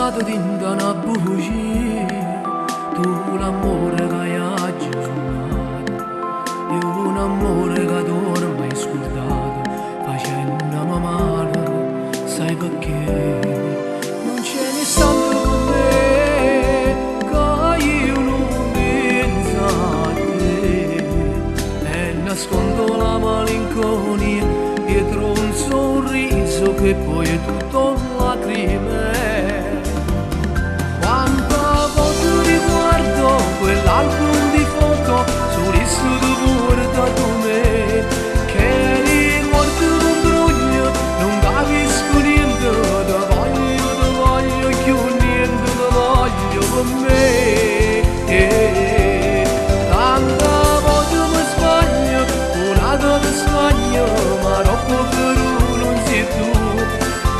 Passato dint' 'a na bugia, tu l'ammore ca io aggio sunnato, io n'ammore ca tu ormai scurdato, facennome male, sai pecché? Nun c'è n'istante pe me ca io nun penso a te e nascondo la malinconia dietro un sorriso che poi è tutto lacrime. Quanta vote riguardo quell'album di foto sul tu porta con me, che ricordo un broglio, non capisco niente, te voglio più niente, te voglio con me. Tanta volte mi sbaglio, una ti sbaglio, ma dopo per non sei tu.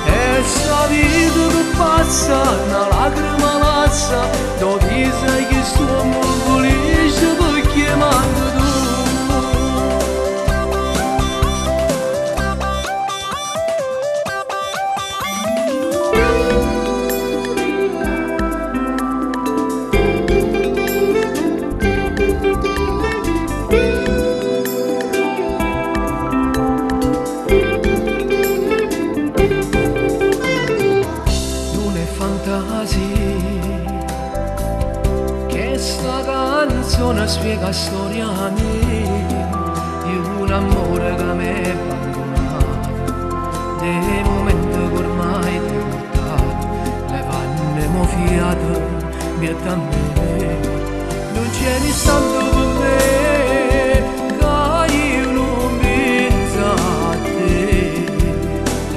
E sta vita che passa, una lacrima lassa, dove sai che sto felice perché manco tu. Non è fantasia che sta canzone spiega la storia mia di un amore che mi è abbandonato, dei momenti che ormai ti portato, le panne mo fiato, miette a me. Non c'è istante per me che io non penso a te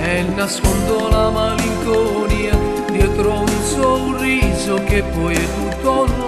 e nascondo la malinconia dietro un sorriso che poi è tutto.